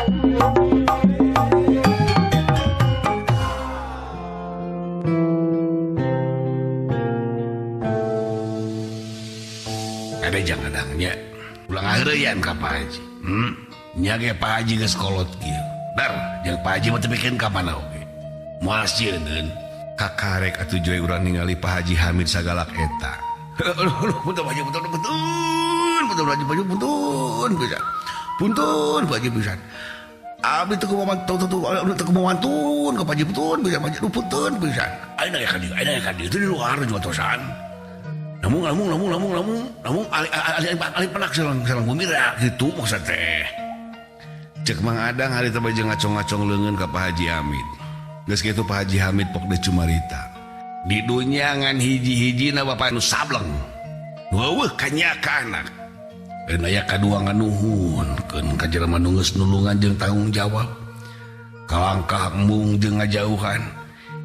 Ada jangan adangnya ulang heureyan ka Pak Haji. Nya ge Pak Haji geus kolot kieu. Dar, jeung Pak Haji mah teu pikeun ka mana oge. Moal sieuneun kakarek atuh joy urang ningali Pak Haji Hamid sagalak eta. Punten Pak Haji, punten punten punten Pak Haji, punten pisan. Punten Pak Haji pisan. Abdi teu kumaha teu kumaha wantun ka Pak Haji punten pisan Pak Haji punten pisan. Ayeuna ge ka dieu, ayeuna ge ka dieu teu di luar jual tosan. Namun namun namun namun namun namun ali ali penak sareng sareng bumira gitu maksud teh. Cek Mang Adang harita baju ngacong-ngacong leungeun ka Pak Haji Hamid. Geus kitu Pak Haji Hamid pok deui cumarita. Di dunya ngan hiji-hijina bapak nu sableng. Weuweuh kanya ka anak. Dan aya kadua nganuhunkeun ka jelema nu geus nulungan jeung tanggung jawab. Kalangkah embung jeung ngajauhan.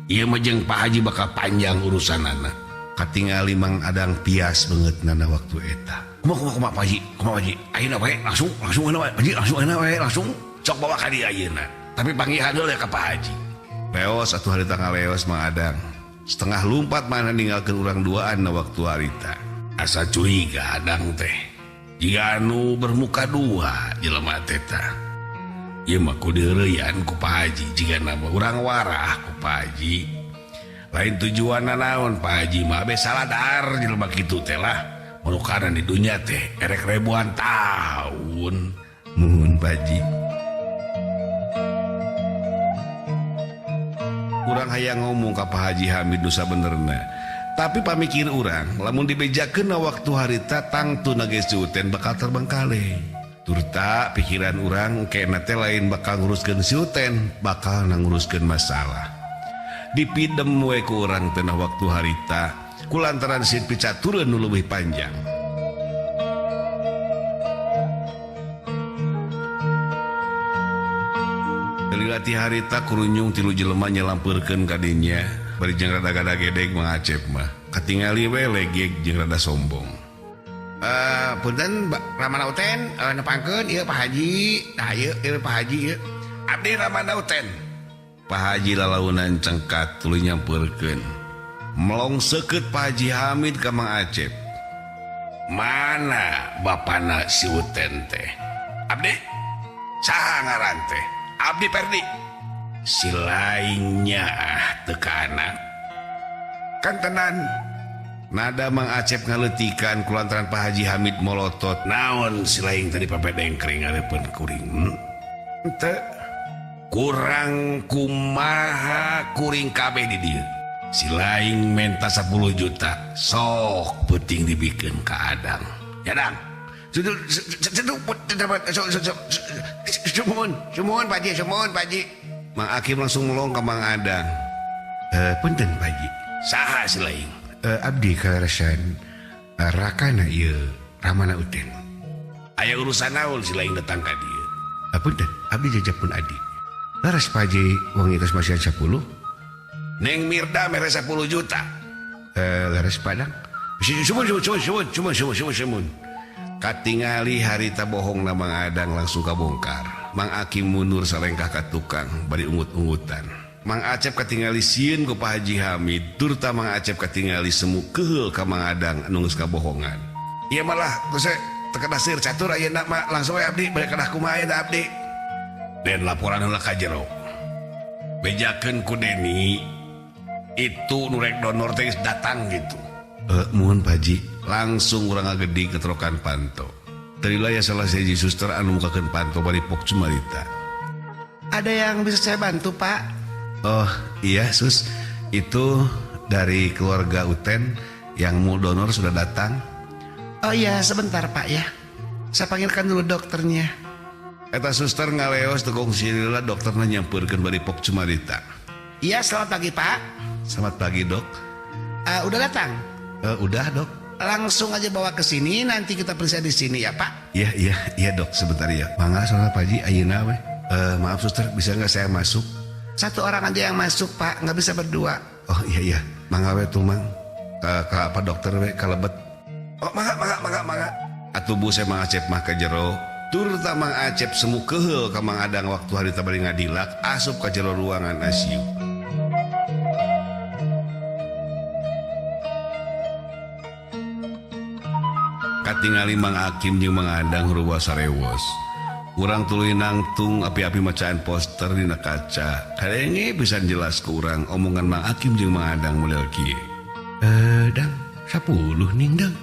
Ieu mah jeung Pak Haji bakal panjang urusanana. Katingali Mang Adang pias banget nana waktu eta. Kumaha kumaha kumaha Pak Haji, kumaha Pak Haji. Ayeuna we langsung langsung ayeuna we Pak Haji, langsung ayeuna we langsung sok bawa ka dieu ayeuna. Tapi panggihan heula ka Pak Haji. Leos atuh harita ngaleos Mang Adang. Setengah lumpat mana ninggalkeun urang duaan na waktu harita. Asa curiga Adang teh. Jiga anu bermuka dua jelema teh tah. Ieu mah kudu heureuyan ku Pak Haji jigana mah urang warah ku Pak Haji. Lain tujuanna naon Pak Haji mah be saladar jelema kitu teh lah. Melukaran di dunia teh erek ribuan tahun. Muhun Pak Haji. Urang hayang ngomong ka Pak Haji Hamid nu sabenerna. Tapi pamikir urang lamun dibejakeun na waktu harita tangtu nage si Uten bakal terbengkalai. Turta pikiran urang kena teh lain bakal nguruskeun si Uten, bakal nguruskeun masalah. Dipidem we ku urang teh na waktu harita kulantaran sin picatureun nu leuwih panjang. Lati harita kurunyung tilu jelema nyelampeurkeun ka dinya bari jeung rada gada-gedeg Mang Acep mah katingali we legeg jeung rada sombong. Punten Ramana Uten, nepangkeun ieu Pak Haji. Tah ieu ieu Pak Haji ieu. Abdi Ramana Uten. Pak Haji lalaunan cengkat tuluy nyampeurkeun. Melong seukeut Pak Haji Hamid ka Mang Acep. Mana bapana si Uten teh? Abdi saha ngaran teh? Abdi Perdi. Si lainnya teu ka anak. Kan tenan. Nada Mang Acep ngaleutikan kulantaran Pak Haji Hamid molotot. Naon si lain tadi papedengkring hareupeun kuring? Henteu. Kurang kumaha kuring kabeh di dieu. Si lain menta 10 juta. Sok peuting dibikeun ka Adang. Ya Dang. Sumuhun, sumuhun Pak Haji, sumuhun Pak Haji. Mang Akim langsung melong ka Mang Adang. Punten Pak Haji. Saha si lain? Abdi kaleresan rakana ieu Ramana Uten. Aya urusan naon si lain datang ka dieu? Punten, abdi jajapun adi. Laras Pak Haji wong ieu masihan 10. Neng Mirda mere 10 juta. Laras Padang. Sumuhun, sumuhun, sumuhun, sumuhun, sumuhun, sumuhun. Katingali harita bohong na Mang Adang langsung kabongkar. Mang Akim mundur salengkah ka tukang bari ungut-ungutan. Mang Acep katingali sieun ku Pak Haji Hamid, turta Mang Acep katingali semu keheul ka Mang Adang anu geus kabohongan. Ieu malah geus teu kedah seur catur ayeuna mah langsung we abdi bade kedah kumaha ayeuna abdi. Den laporan heula ka jero. Bejakeun ku Deni itu nu rek donor teh geus datang gitu. Muhun Pak Haji, langsung urang ngagedig keterokan panto. Tadilah ya salah sahiji suster anu mukakeun panto bari pok cumarita. Ada yang bisa saya bantu, Pak? Oh, iya, Sus. Itu dari keluarga Uten yang mau donor sudah datang. Oh iya, sebentar, Pak ya. Saya panggilkan dulu dokternya. Eta suster ngaleos tekong silila dokterna nyampeurkeun bari pok cumarita. Iya, selamat pagi, Pak. Selamat pagi, Dok. Udah datang? Udah, Dok. Langsung aja bawa ke sini, nanti kita periksa di sini ya, Pak. Iya, iya, iya, Dok, sebentar ya. Mangga soalnya Pak Haji ayeuna we. Maaf suster, bisa nggak saya masuk? Satu orang aja yang masuk, Pak, nggak bisa berdua. Oh iya iya, mangga we tuh mang. Ka apa dokter we kalebet. Oh, mangga mangga mangga mangga. Atuh bu saya Mang Acep mah ka jero. Turta Mang Acep semu keheul ka Mang Adang waktu harita bari ngadilak asup ka jero ruangan ICU. Katingali Mang Akim jeung Mang Adang ruwa sarewos. Urang tuluy nangtung api-api macaan poster dina kaca. Kadenge pisan jelas ku urang omongan Mang Akim jeung Mang Adang model kieu. Dang, 10 ning dang.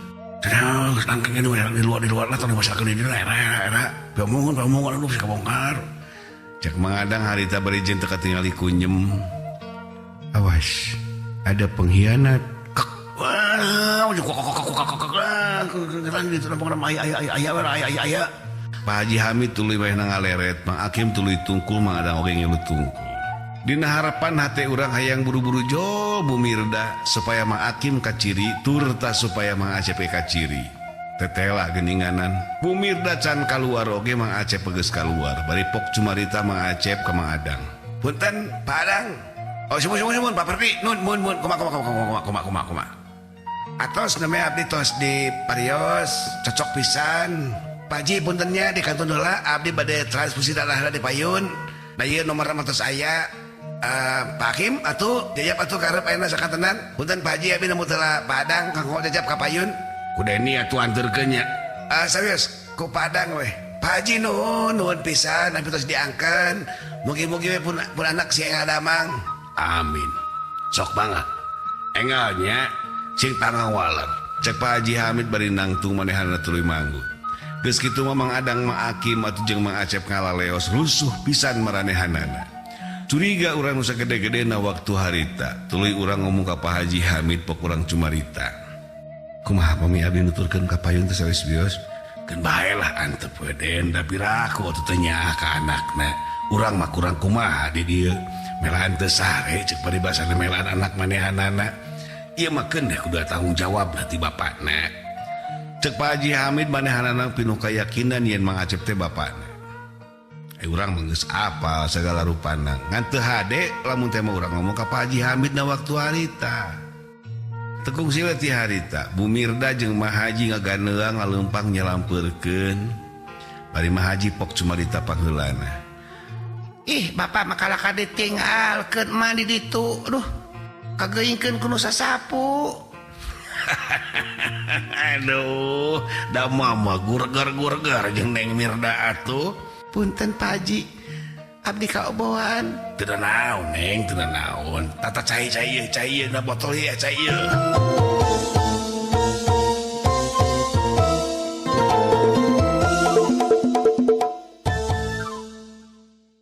Terus nangkeng di luar lah tong dimasakeun di dieu era. Omongan lu bisa kabongkar. Cek Mang Adang harita bari jeung teu katingali kunyem. Awas, ada pengkhianat. Pak Haji Hamid tuluy weh ngaleret, Mang Akim tuluy tungkul, Mang Adang oge ngelut tungkul. Dina harapan hate urang hayang buru-buru jo Bu Mirda supaya Mang Akim kaciri turta supaya Mang Acep kaciri. Tetela geninganan. Bu Mirda can kaluar oge Mang Acep geus kaluar. Bari pok cumarita Mang Acep ka Mang Adang. Punten Pak Adang. Oh sumun Pak Perpi nun mun mun kumaha. Atos namanya abdi tos di parios cocok pisan. Paji puntennya di kantun heula abdi bade transfusi darah di payun. Da ieu nomor tos aya. Pak Hakim atuh jajap atuh karep ayeuna sakantenan. Punten Pak Haji abdi nemu teu Pak Adang kanggo jajap ka payun. Ku Deni atuh anterkeun nya. Serius ku Pak Adang weh. Pak Haji nuhun nuhun pisan abdi tos diangkeun. Mugi-mugi we pun anak si Adamang. Amin. Sok banget. Engalnya sing pangawaler. Cek Pak Haji Hamid bari nangtung manehanna tuluy manggut. Geus kitu mah Mang Adang, Mang Akim atuh jeung Mang Acep ngalaleos rusuh pisan maranehanana. Curiga urang nu sagede-gedena waktu harita, tuluy urang ngomong ka Pak Haji Hamid pok urang cumarita. Kumaha pami abdi nuturkeun ka payun teh sawios bios? Keun bae lah antep we Den, da piraku atuh teh nyaah ka anakna. Urang mah kurang kumaha di dieu. Melaan teu sare ceuk paribasana melaan anak manehanana. Ieu mah keun deh kudu tanggung jawab ti bapakna. Cek Pak Haji Hamid manehanana pinuh kayakinan yen Mang Acep teh bapakna. Urang mah geus apal sagala rupana. Ngan teu hade lamun teh mah urang ngomong ka Pak Haji Hamid na waktu harita. Tekung siwe ti harita, Bu Mirda jeung Mang Haji ngaganeang ngaleumpang nyalampeurkeun. Bari Mang Haji pok cumarita pangheulana. Ih, bapak mah kalaka ditinggalkeun mah di ditu. Aduh, kageuingkeun ku nu sasapu. Aduh, da mama gurgar-gurgar jeung Neng Mirda atuh. Punten Pak Haji, abdi kaobohan. Teu naon Neng, teu naon. Tata cai-cai cai na botol ieu cai ieu.